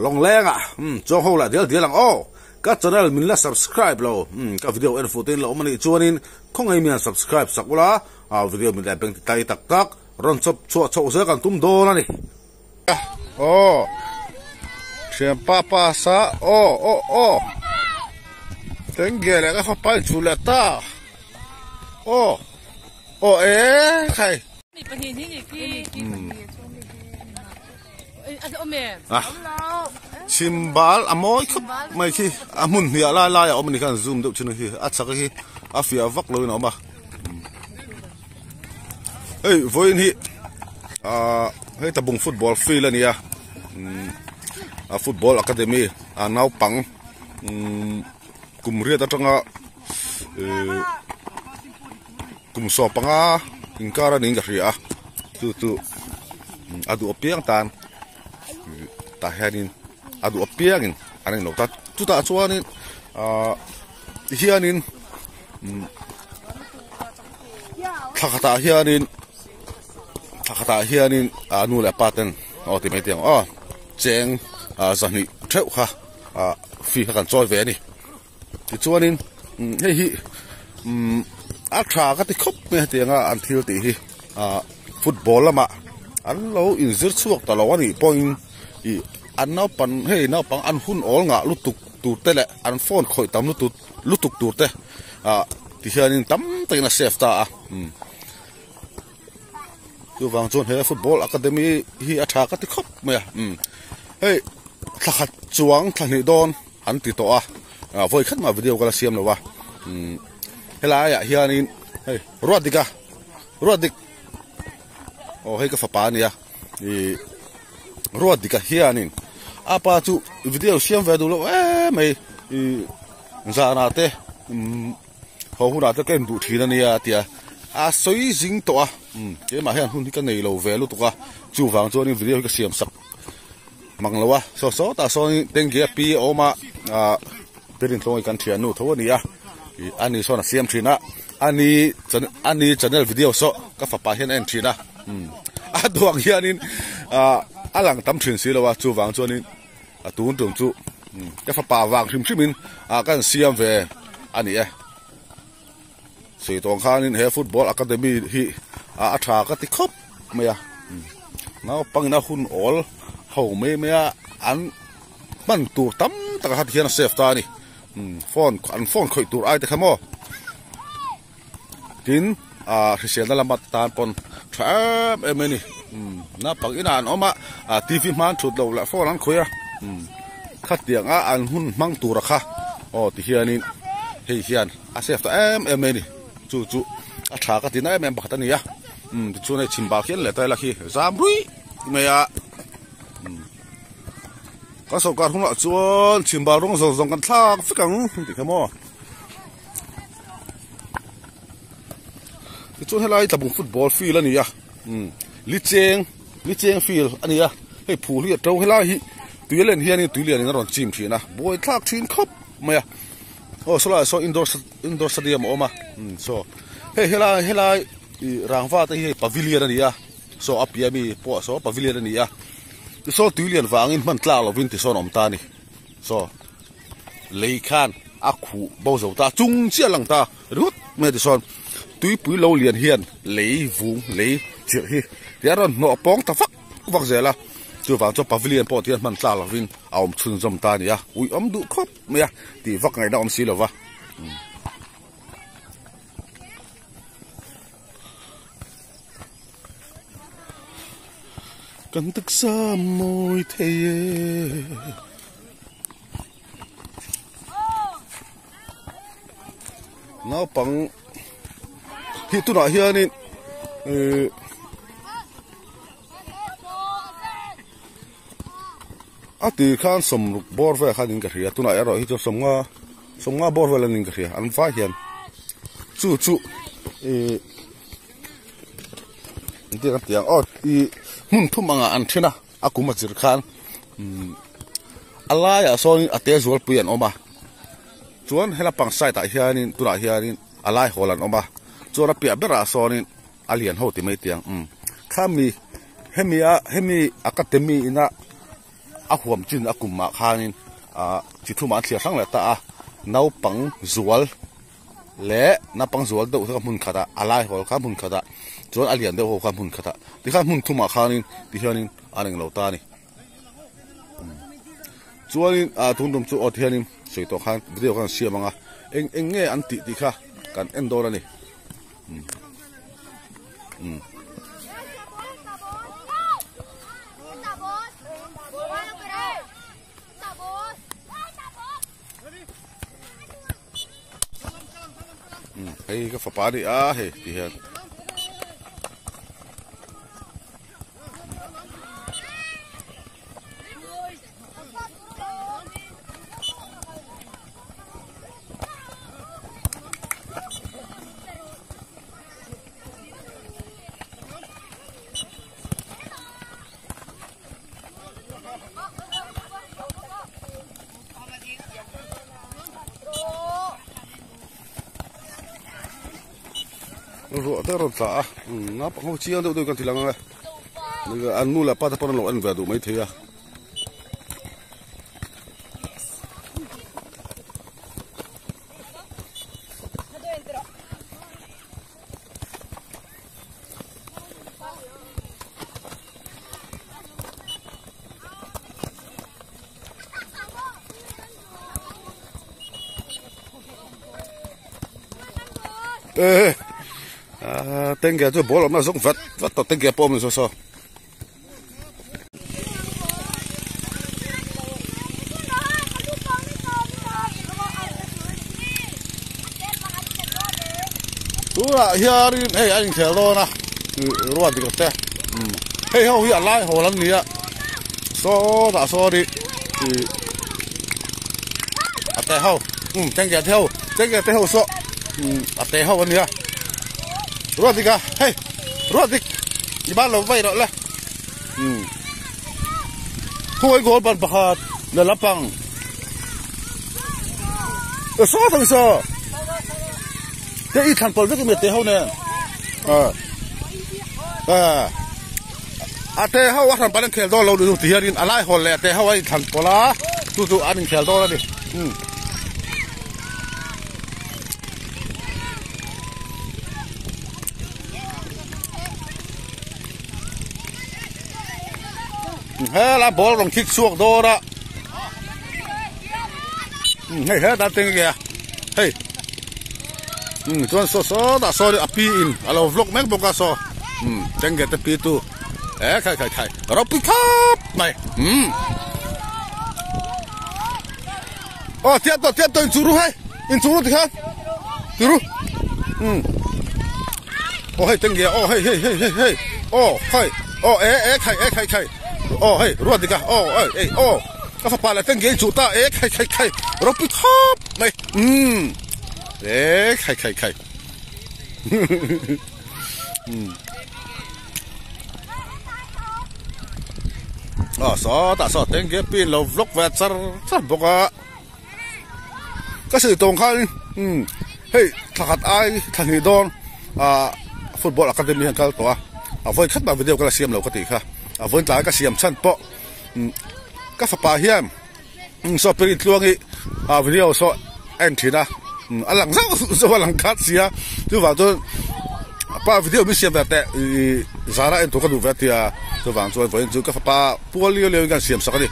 Lawng leng ah chuang ho lah dial dial ang aw. Ka channel min la subscribe lo ka video en fuh te in la awm a nih chuanin khawngaih mi han subscribe sak ula video min la beng ti tai tak tak rawn chawp chhuah chhoh zel kan tum dawn a ni. Aw thianpa pa sa aw aw aw tengge leh ka fapa in chu leh ta aw aw e khai. Chhimbal a mawi khawp mai khi a hmun hniah lai lai a awm a ni khan zoom deuh thin a khi a chak hi a fiah vak lo in a awm a hei vawiin hi ahh hei tlabung football field a ni a umm a football academy a naupang umm kum riat atanga ihh kum sawm panga inkar a niin ka hria a chu chu a duh apiang tan tah hianin a duh apiangin an englo ta chutah chuanin ahh tihianin thla khatah hianin thla khatah hianin ah nu leh pa ten aw ti mai teh ang aw cheng ah zahnih theuh kha ah fee kha kan chawi ve a ni. Tichuanin hei hi a tha ka ti khawp mai hetiang a an thil tih hi ah football lamah an lo inzir chhuak ta lo a nih pawhin ih an naupang hei naupang an hun awl ngah lutuk tur te leh an phone khawih tam lutuk lutuk tur te ah tihianin tam takin a save ta a chuvang chuan he football academy hi a tha ka ti khawp mai a hei thla khat chuang thla hnih dawn. An ti tawh a, vawi khat mah video ka la siam lo a, helai ah hianin hei ruat dik a, ruat dik aw hei ka fapa a nia ih ruat dik a hianin a pa chu video siam ve duh loh em mai ih zan ah te umm haw hunah te ka en duh thin a nia a ti a, a sawi zing tawh a keimah hian hun hi ka nei lo ve lutuk a chuvang chuanin video hi ka siam sak. Mang lo a, saw saw tah sawn Tengge a pi a awm a, ah Pirintlawng hi kan thiannu tho a ni a, ih ani sawn a siam thin a, ani ani channel video saw ka fapa hian a en thin a, umm a duang hianin ah a lang tam thin si lo a, chuvang chuanin a tun tum chu ka fapa vang hrim hrimin ah ka siam ve a ni e. Sawi tawng khanin he football academy hi a tha ka ti khawp mai a, naupangin a hun awl ho mai mai a, an hman tur tam tak a khat hian a save ta a ni, phone an phone khawih tur ai te kha maw tin ah hriselna lama tan pawn tha em em mai a ni, naupang inah an awm a tv hma an thut loh leh phone an khawih a. Khatiang a an hun hmang tura kha aw ti hianin hei hian a save ta em em mai a ni chu chu a tha ka tina em em pakhat a ni a umm tichuan hei chhim bak hian leh ta ila khi zam ruih mai a umm kan sawrkar hunah chuan chhim bal rawng zawng zawng kan thlak vek ang tih kha maw tichuan helai tlabung football field a ni a umm licheng. Ni cheng field a ni a, hei phul hi a to helai hi tui a len hianin tui lianin a rawn chim thin a, buai thlak thin khawp mai a, aw saw laiah sawn indoor indoor stadium a awm a, umm saw hei helai helai ih rangva te hi hei pavilion a ni a, saw a piah ami pawh saw pavilion a ni a, tisawn tui lian vangin hman tlak lovin tisawn a awm ta a ni, saw lei khan a khuh bo zo ta chung chiah a lang ta. Ringawt mai tichuan tuipui lo lian hian lei vung lei chirh hi ti a rawn hnawh pawng ta vak vak zel a, chuvang chuan pavilion pawh ti hian hman tlak lovin a awm chhunzawm ta a ni a, ui awm duh khawp mai a tih vak ngaihna awm si lova. Kan taksa mawi thei e. Naupang hi tunah hianin ihh a tir khan sawmruk bawr vel khan in ka hria tunah erawh hi chuan sawmnga sawmnga bawr vel anin ka hria an vai hian chu chu ihh engtin an ti ang aw ih hmun thum angah an then a. A kum a chirh khan umm a laiah sawn a te zualpui an awm a chuan hela pang side ah hianin tunah hianin a lai hawl an awm a chuan a piah berah sawnin a lian ho ti mai tiang umm khami hemi a hemi academy ina. A huam chin a kumah khanin ah chi thumah an thliar hrang leh ta a, naupang zual leh naupang zual deuh kha hmun khatah a lai hawl kha hmun khatah chuan a lian deuh ho kha hmun khatah tikhan hmun thumah khanin tihianin an englo ta a ni. Chuanin ah tun tum chu aw tihianin sawi tawh khan video khan siam ang a, eng eng nge an tih tih kha kan en dawn a ni. Hei ka fapa a ni a hei ti hian. Ruah te a rawn tla a naupang ho chiang deuh deuh kan ti lang ang e an nu leh pa te pawh an lo en ve duh maithei a. Ê à tên kìa tôi bố lắm là giống vật vật tập tên kìa bom rồi sao tunah hianin hei a inkhel dawn a ruat dik te hei ho hi a lai hawl an ni a sawtah sawn ih a te ho tengge te ho tengge te ho saw a te ho a nia ruat dik a hei ruat dik i ban lo vaih rawh le khawi goal ban pakhat la lampang saw thang saw te i thlan pawlh vek em te ho nen a te ho a hran pawlh an khel dawn lo ni ti hianin a lai hawl leh a te ho a inthlan pawlh a chu chu an inkhel dawn a ni. Helai ball rawn kick chhuak dawn a hei hetah te nge hei chuan saw sawtah sawn a pi in a lo vlog mek bawk a saw tengge te pi tu e khai khai khai ropui khawp mai aw tiat tawh tiat tawh inchuru hei inchuru tikhan tiru aw hei tengge aw hei hei hei hei hei aw khai aw e e khai e khai khai aw hei ruat dik a aw ei ei aw ka fapa leh tengge inchuh ta e khai khai khai ropui khawp mai umm e khai khai khai Aw sawtah saw tengge pin lo vlog ve char char bawk a ka sawi tawng khan umm hei thla khat ai thla hnih dawn ah football academy hian kal tawh a a vawi khat mah video ka la siam lo ka tih kha a vawi tlai ka siam chhan pawh umm ka fapa hian umm saw pirin tluang hi ah video saw a en thin a umm a lang zauh zauh a lang khat sia chuvang chuan pa video min siam ve teh ihh zara en tur ka duh ve a tia chuvang chuan vawiin chu ka fapa pual liau liau in ka han siam sak a ni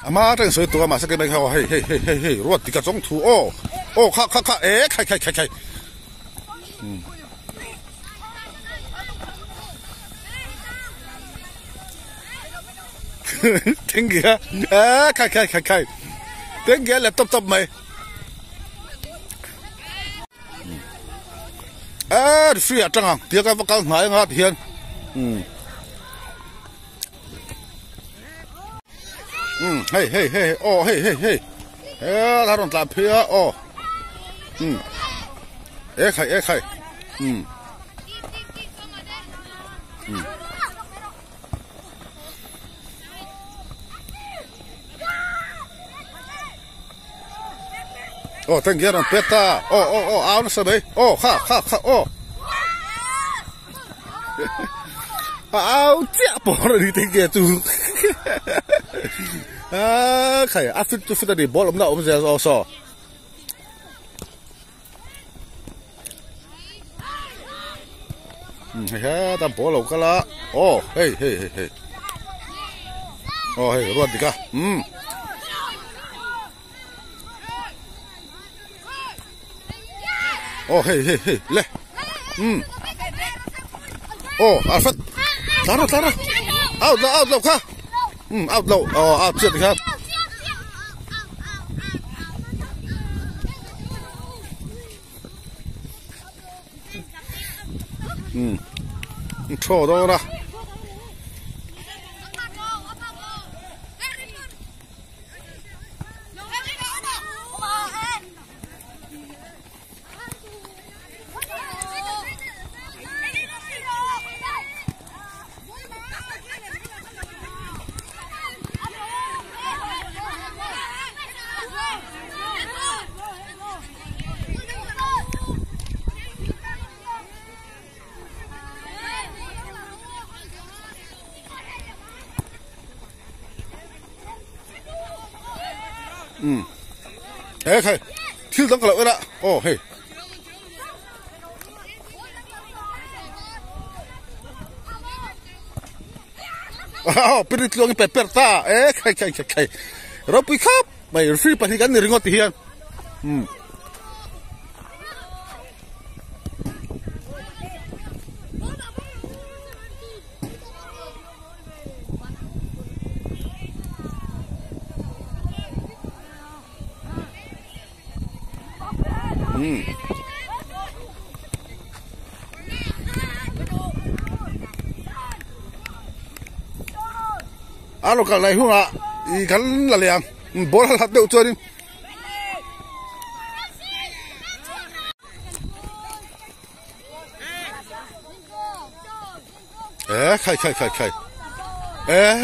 ama atangin sawi tur a mahse keimah hian hei hei hei hei hei ruat dik a chawng thu aw aw kha kha kha eh khai khai khai khai umm. Tengge a khai khai khai khai Tengge leh tawp tawp mai a referee ah tang ang tia ka va kal hnai anga ti hian um um hei hei hei aw hei hei hei he la rawn tlan phei a aw um e khai e khai um um Aw teng hian an pet ta aw aw aw au nasa mai aw kha kha kha aw. A au chiah pawh a ni tengge chu a khai a fit chu fit a ni ball awmna awm zel aw saw. Hei heta ball lo kal a aw hei hei hei hei aw hei ruat dik a umm. Oh hey hey hey le um oh Alfred tlan rawh tlan rawh out lo out lo kha um out lo oh out chiat kha um thaw dawn a. Um he khai thil dang ka lo en a aw hei aw piri tluang in pe per ta e khai khai khai khai ropui khap mai referee pahnih kan ni ringawt ti hian um. A lo kal lai hunah ih kan la leh ang ball a hlat deuh chuanin. Eh khai khai khai khai eh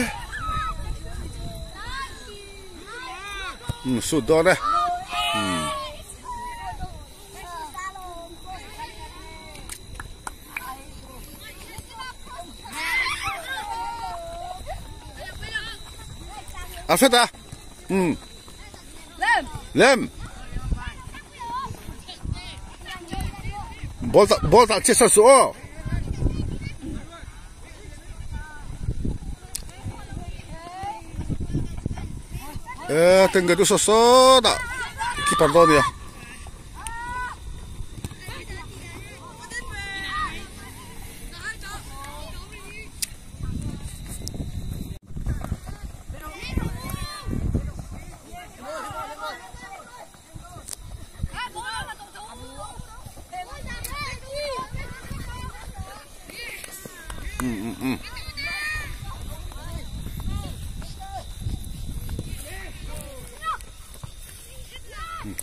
um sut dawn e um a hret a um lem Ball tak ball tak che sa su aw. Eh tengge tu so so tak keeper dawn nia.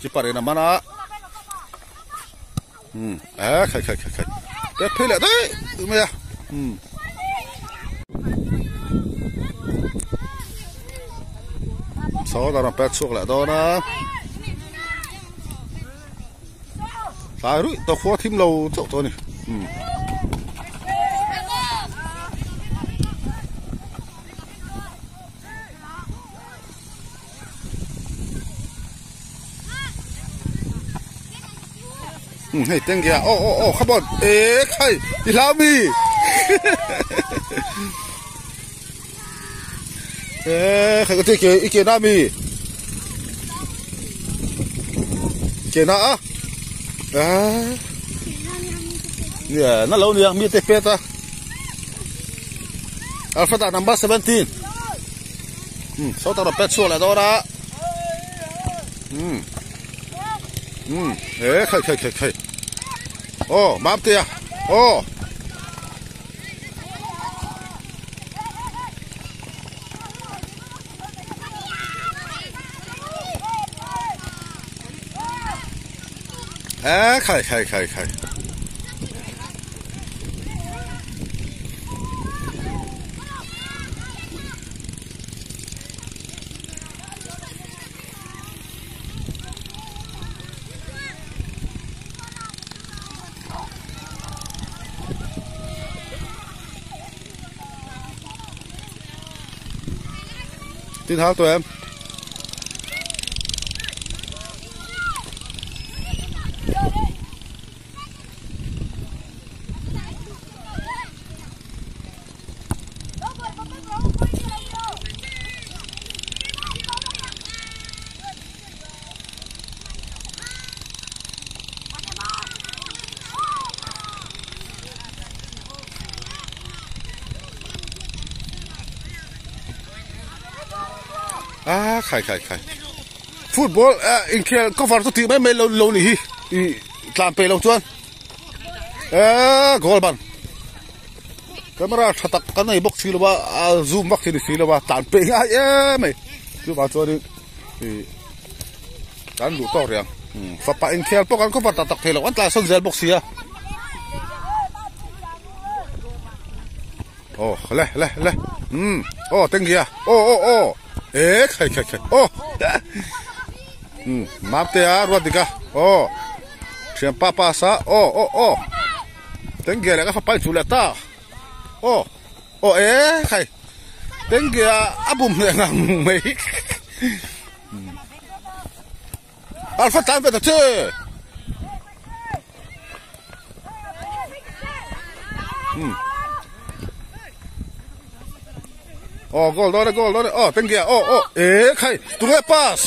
Keeper in a man a eh khai khai khai khai pet phei leh daih mai a um. Saw a rawn pet chhuak leh dawn a tlai ruih tawh khua thim lo chauh tawh a ni umm. Hei tengge ah aw aw aw come on eh khai i hlau mi eh khai ka ti ke i ke na mi ke na a eh na lo nia mi te pet a alpha number 17 um saw ta pet chhuak leh dawn a um um eh khai khai khai khai aw mamtea aw eh khai khai khai khai Tin hal tawh em? Ah khai khai khai football inkhel cover chu tih mai mai lo lo ni hi ih tlan peih lo chuan eh goal ban camera tha tak kan nei bawk si lo a a zoom vak hi ni si lo a tlan peih ngai em mai chuvang chuanin ih kan duh tawk rih ang fapa inkhel pawh kan cover tak tak thei lo an tlan sawn zel bawk si a. Oh le le le um oh tenggia oh oh oh e khai khai khai oh um mamtea ruat dika oh thian pa pa sa oh oh oh tenggia leh ka fa pai chu leh ta oh oh e khai tenggia a bum hneh ngang mai Alpha tlan ve ta che. Hmm. Oh, goal dawn e, goal dawn e. Oh, tengge. Oh, oh. E khai, tunge pass.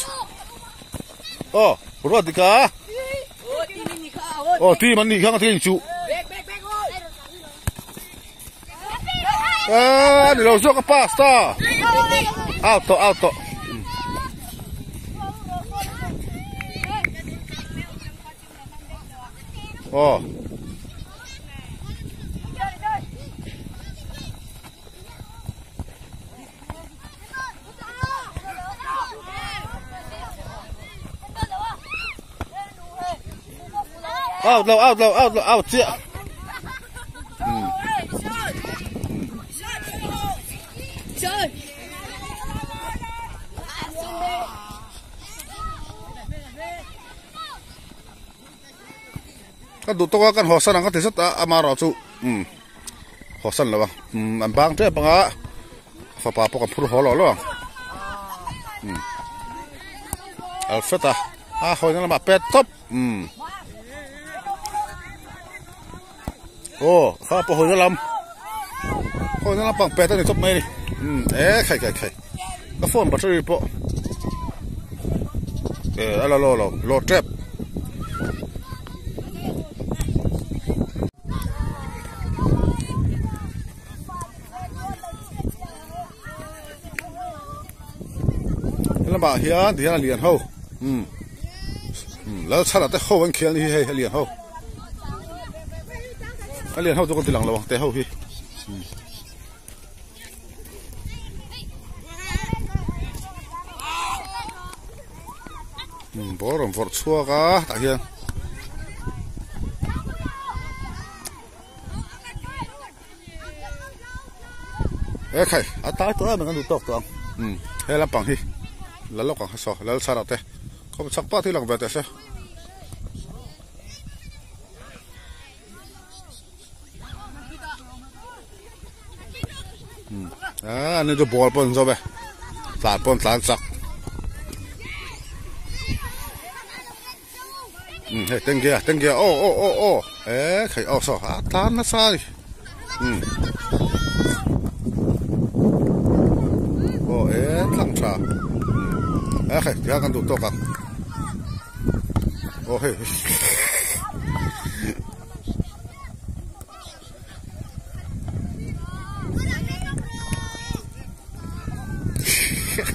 Oh, ruat dika. Oh, team an ni khang thing chu. Ah, ni lo zawk a pass ta. Out tawh, out tawh. Oh. Out lo, out lo, out lo, out chiah. Hmm. Ka duh tawk a kan haw san ang ka ti zet a amaherawh chu umm haw san lo ang umm an bang tep ang a fapa pawh kan phur haw lo lo ang umm Alfred a a hawina lamah pet tawp umm aw kha pawh hawina lam hawina lampang pet a ni tawp mai a ni umm e khai khai khai ka phone battery pawh e a la lo lo lo tep. Helamah hian tihian a lian ho umm Lalchhana te ho an khel a ni hi hei a lian ho a lian ho chu ka ti lang lo ang te ho hi umm ball rawn vawrh chhuak a tah hian. E khai a tai tawh em ang an duh tawk tawh ang umm he lampang hi la lawk ang saw Lalchhara te khawm chak pah thil ang ve teh se. Umm ah ani chu ball pawh an zawm e tlan pawh an tlan chak. Um hei tengge tengge aw aw aw aw e khai aw saw a tlan nasa a ni um aw e thlang tha um e khai tihian kan duh tawk ang aw hei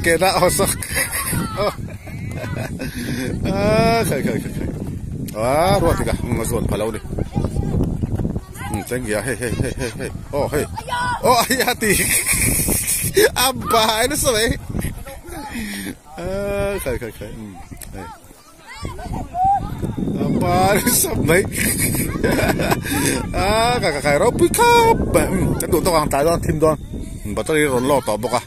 Ke dah aw saw ah khai khai khai khai ah ruat tika a zuan pha lo ni um tengge hei hei hei hei hei aw hei aw ai a ti a bai nasa mai ah khai khai khai um hei. Mai a ka ka kai ropui khawp mai kan duh tawk ang tlai dawn thim dawn battery rawn lawk tawh bawk a.